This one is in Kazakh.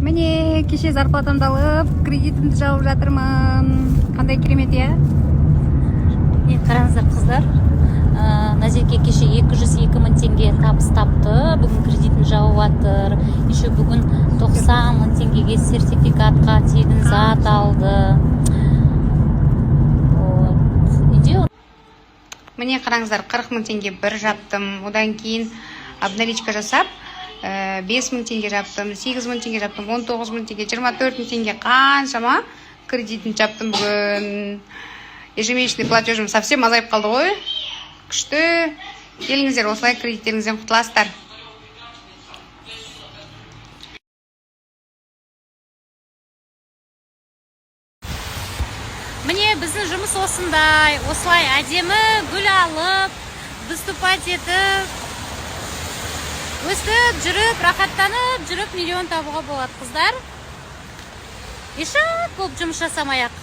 Міне, кеше зарплатамды алып, кредитімді жауып жатырмын. Қандай керемет, иә? Міне, қараңыздар, қыздар. Назерке кеше 202 мың теңге табыс тапты. Бүгін кредитін жауып жатыр. Еще бүгін 90 мың теңгеге сертификатқа тегін зат алды. Вот. Үйде Міне, қараңыздар, 40 мың теңге бір жаптым. Одан кейін обналичка жасап, 5 мың теңге жаптым, 8 мың теңге жаптым, 19 мың теңге, 24 мың теңге, қаншама кредитін жаптым бүгін. Ежемесячный платежім совсем азайып қалды ғой. Күшті. Келіңіздер, осылай кредиттеріңізден құтыласыздар. Міне, біздің жұмыс осындай. Осылай әдемі гүл алып, выступать етіп, өстіп жүріп, рахаттанып жүріп миллион табуға болады, қыздар. Ешак болып жұмыс жасамай ақ.